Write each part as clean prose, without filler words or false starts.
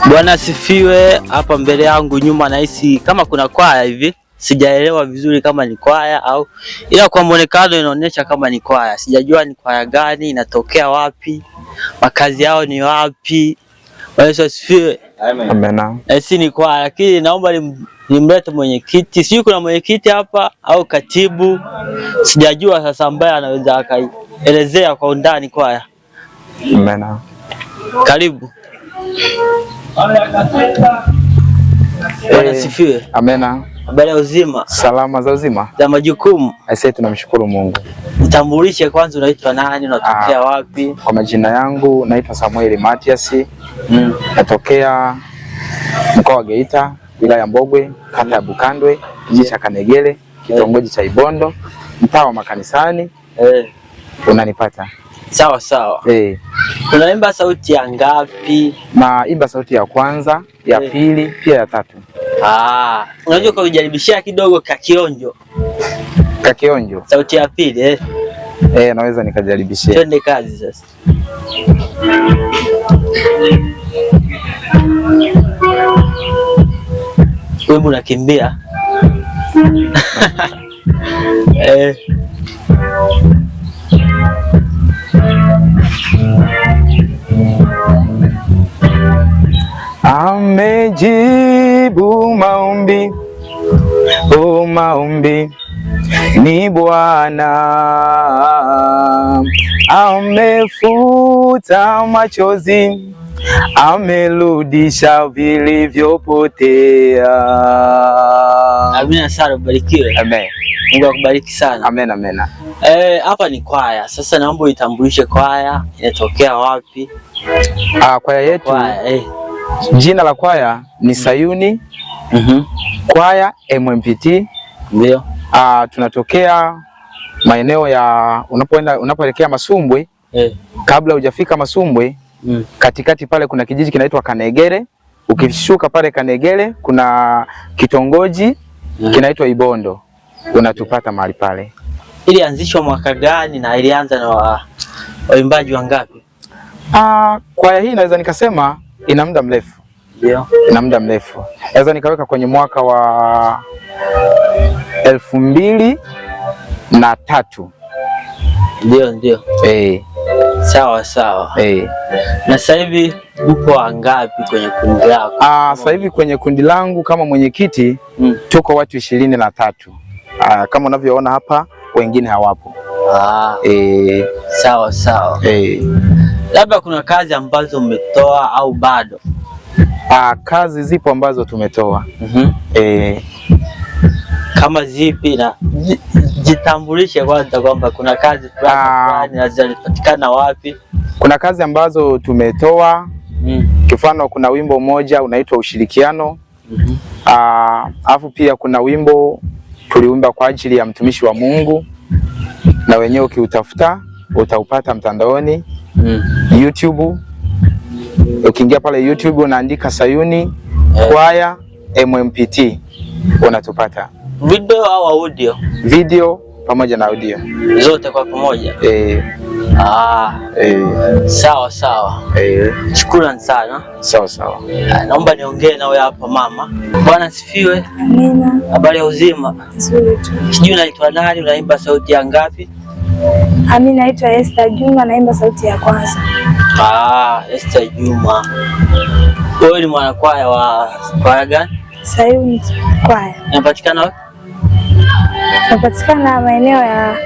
Bwana asifiwe. Hapa mbele yangu nyuma nahisi kama kuna kwaya hivi, sijaelewa vizuri kama ni kwaya au, ila kwa muonekano inaonyesha kama ni kwaya. Sijajua ni kwaya gani, inatokea wapi, makazi yao ni wapi. Bwana Yesu asifiwe. Amen. Nahisi ni kwaya, lakini naomba nimlete mwenyekiti. Sijui kuna mwenyekiti hapa au katibu, sijajua sasa, ambaye anaweza akaelezea kwa undani kwaya. Amen. Karibu. Bwana asifiwe. Amena. Habari ya uzima? Salama za uzima. Za majukumu? Aisee, tunamshukuru Mungu. Nitambulishe kwanza, unaitwa nani, unatokea wapi? Kwa majina yangu naitwa Samuel Matias. Natokea mkoa wa Geita, wilaya ya Mbogwe, kata ya Bukandwe, kijiji cha Kanegele, kitongoji cha Ibondo, mtaa wa Makanisani. Unanipata? Sawa sawa. Unaimba sauti ya ngapi? Naimba sauti ya kwanza, ya pili, pia ya tatu. Ah, unajua kwa kujaribishia kidogo kakionjo. Kakionjo. Sauti ya pili eh. Naweza nikajaribishia. Twende kazi sasa. Wewe unakimbia. Amejibu maombi, o maombi ni Bwana, amefuta machozi, amerudisha vilivyopotea. Amina sana, ubarikiwe. Amen. Mungu akubariki sana. Amen, amen. Hapa ni kwaya. Sasa naomba uitambulishe kwaya, inatokea wapi? Kwaya yetu, Kwaya. Jina la kwaya ni Sayuni Kwaya MMPT. Ndio. Tunatokea maeneo ya unapoenda unapoelekea Masumbwe. Kabla hujafika Masumbwe, katikati pale kuna kijiji kinaitwa Kanegere. Ukishuka pale Kanegere kuna kitongoji kinaitwa Ibondo. Unatupata mahali pale. Ilianzishwa mwaka gani na ilianza na waimbaji wangapi? Kwaya hii naweza nikasema ina muda mrefu. Ndio. Ina muda mrefu. Naweza nikaweka kwenye mwaka wa 2003. Ndio, ndio. Sawa sawa. Na sasa hivi upo wangapi kwenye kundi lako? Sasa hivi kwenye kundi langu kama mwenyekiti tuko watu 23. Kama unavyoona hapa wengine hawapo. Sawa sawa. Labda kuna kazi ambazo umetoa au bado? Kazi zipo ambazo tumetoa. Kama zipi? Na jitambulishe kwanza kwamba kuna kazi fulani na zinapatikana wapi? Kuna kazi ambazo tumetoa. Kifano kuna wimbo mmoja unaitwa Ushirikiano. Alafu pia kuna wimbo tuliumba kwa ajili ya mtumishi wa Mungu, na wenyewe ukiutafuta utaupata mtandaoni. YouTube. Ukiingia pale YouTube unaandika Sayuni Kwaya MMPT unatupata. Video au audio? Video pamoja na audio. Zote kwa pamoja? Sawa sawa. Shukrani sana. Sawa sawa. Naomba niongee nawe hapa mama. Bwana asifiwe. Amina. Habari ya uzima? Nzuri tu. Sijui unaitwa nani, unaimba sauti ya ngapi? Mimi naitwa Esther Juma, naimba sauti ya kwanza. Esther Juma. Wewe ni mwanakwaya wa kwaya gani? Sayuni Kwaya. Inapatikana wapi? Inapatikana maeneo ya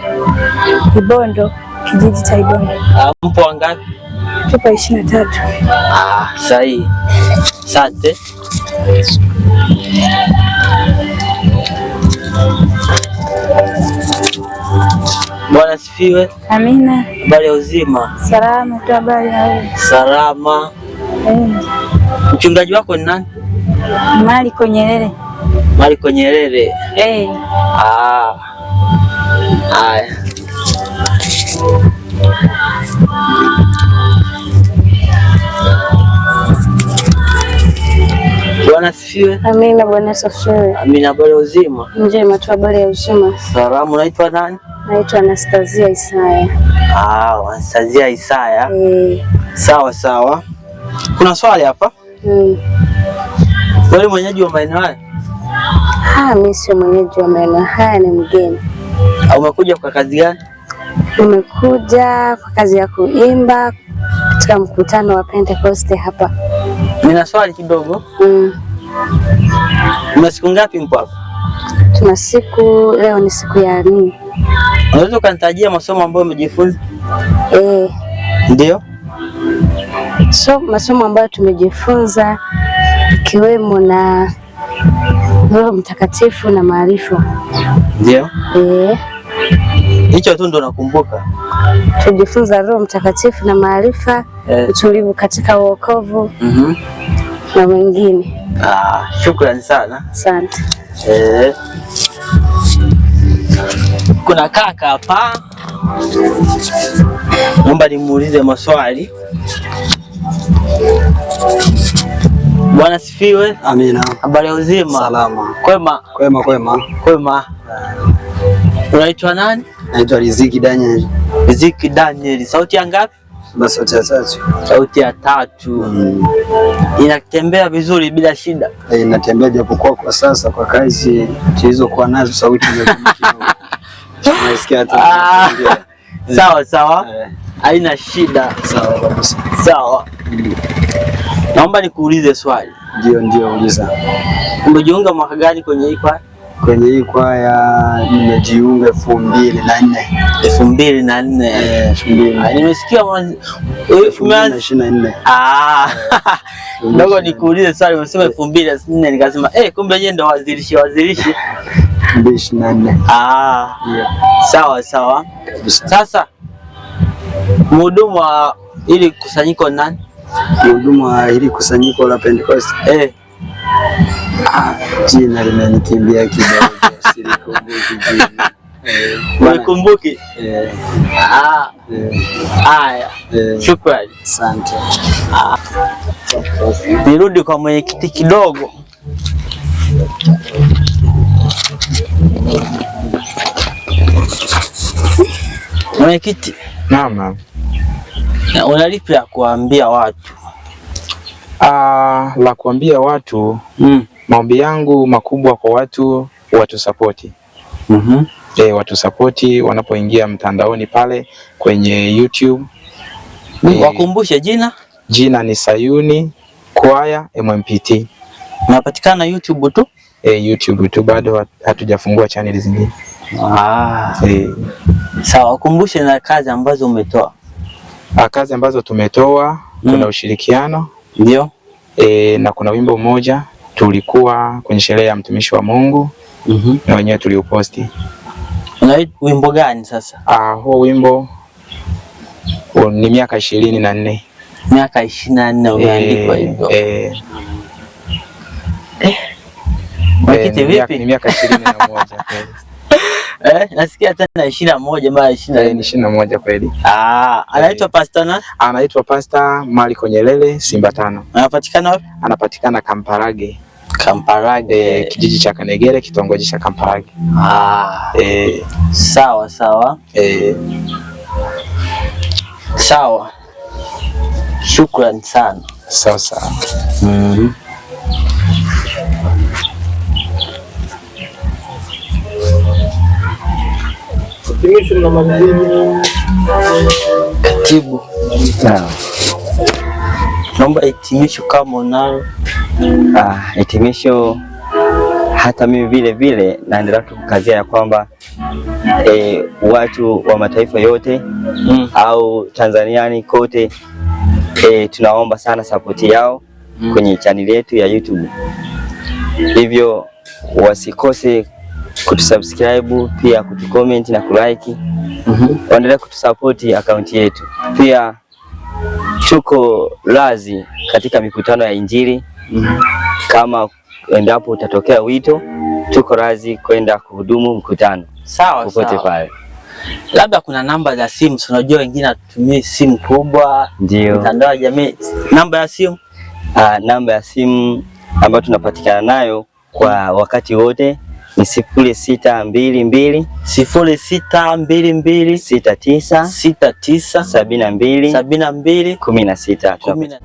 Ibondo, kijiji cha Ibondo. Mpo wangapi? Tupo 23. Sahihi. Asante. Bwana asifiwe. Amina. Habari ya uzima? Salama tu, habari na wewe? Salama. Mchungaji wako ni nani? Mariko Nyerere. Mariko Nyerere. Haya. Bwana asifiwe. Amina, Bwana asifiwe. Amina, habari ya uzima? Njema tu, habari ya uzima. Salamu, unaitwa nani? Naitwa Anastasia Isaya. Anastasia Isaya. Sawa sawa. Kuna swali hapa? Wewe mwenyeji wa maeneo haya? Mimi sio mwenyeji wa maeneo haya, ni mgeni. Umekuja kwa kazi gani? Nimekuja kwa kazi ya kuimba katika mkutano wa Pentecost hapa. Nina swali kidogo. Una siku ngapi mpo hapa? Tuna siku, leo ni siku ya 4. Unaweza ukanitajia masomo ambayo umejifunza? Ndio. So masomo ambayo tumejifunza ikiwemo na Roho Mtakatifu na maarifa. Ndio. Hicho tu ndo nakumbuka. Tujifunza Roho Mtakatifu na maarifa, utulivu katika wokovu na wengine. Shukrani sana. Asante. Kuna kaka hapa, naomba nimuulize maswali. Bwana sifiwe. Amina. Habari ya uzima? Salama. Kwema. Kwema, kwema. Kwema. Unaitwa nani? Naitwa Riziki Daniel. Riziki Daniel. Sauti ya ngapi? Sauti ya 3. Sauti ya 3. Inatembea vizuri bila shida? Inatembea japokuwa kwa sasa kwa kazi tulizokuwa nazo sauti imekuwa kidogo. Nasikia hata. Sawa sawa. Haina shida. Sawa kabisa. Sawa. Naomba nikuulize swali. Ndio, uliza. Umejiunga mwaka gani kwenye hii kwaya? Kwenye hii kwaya nimejiunga 2004. 2004. 2004. Nimesikia 2024. Ndogo nikuulize swali, umesema 2004 nikasema kumbe yeye ndo wazirishi. 2024. Sawa sawa. Sasa mhudumu wa hili kusanyiko nani? Mhudumu wa hili kusanyiko la Pentecost. Jina limenikimbia kidogo, silikumbuki jina. Ulikumbuki? Haya. Shukrani. Asante. Nirudi kwa mwenyekiti kidogo. Mwenyekiti. Naam. Una lipi la kuambia watu? La kuambia watu, maombi yangu makubwa kwa watu watusapoti. Watusapoti wanapoingia mtandaoni pale kwenye YouTube. Wakumbushe jina? Jina ni Sayuni Kwaya MMPT. Napatikana YouTube tu? YouTube tu, bado hatujafungua channel zingine. Sawa, wakumbushe na kazi ambazo umetoa. Kazi ambazo tumetoa, kuna ushirikiano. Ndio. Na kuna wimbo mmoja tulikuwa kwenye sherehe ya mtumishi wa Mungu. Na wenyewe tuliuposti. Una wimbo gani sasa? Huo wimbo ni miaka 24. Miaka 24 umeandikwa hivyo. Mwenyekiti vipi? Ni miaka 21 kweli. Nasikia tena 21 mara 24. Ni 21 kweli. Anaitwa Pastor na? Anaitwa Pastor Mariko Nyerere Simba 5. Anapatikana wapi? Anapatikana Kamparage. Kamparage. Kijiji cha Kanegere, kitongoji cha Kamparage. Sawa sawa. Sawa. Shukrani sana. Sawa sawa. Katibu. Naam. Naomba hitimisho kama unalo. Hitimisho hata mimi vile vile naendelea tu kukazia ya kwamba watu wa mataifa yote au Tanzaniani kote tunaomba sana support yao kwenye channel yetu ya YouTube. Hivyo wasikose kutusubscribe, pia kutucomment na kulike. Waendelee kutusupport account yetu. Pia tuko razi katika mikutano ya Injili. Kama endapo utatokea wito, tuko razi kwenda kuhudumu mkutano. Sawa, popote sawa. pale. Labda kuna namba za simu, unajua wengine hatutumii simu kubwa. Ndio. Mitandao ya jamii. Namba ya simu? Namba ya simu ambayo tunapatikana nayo kwa wakati wote ni 0622 0622 69 69 72 72 16. 10.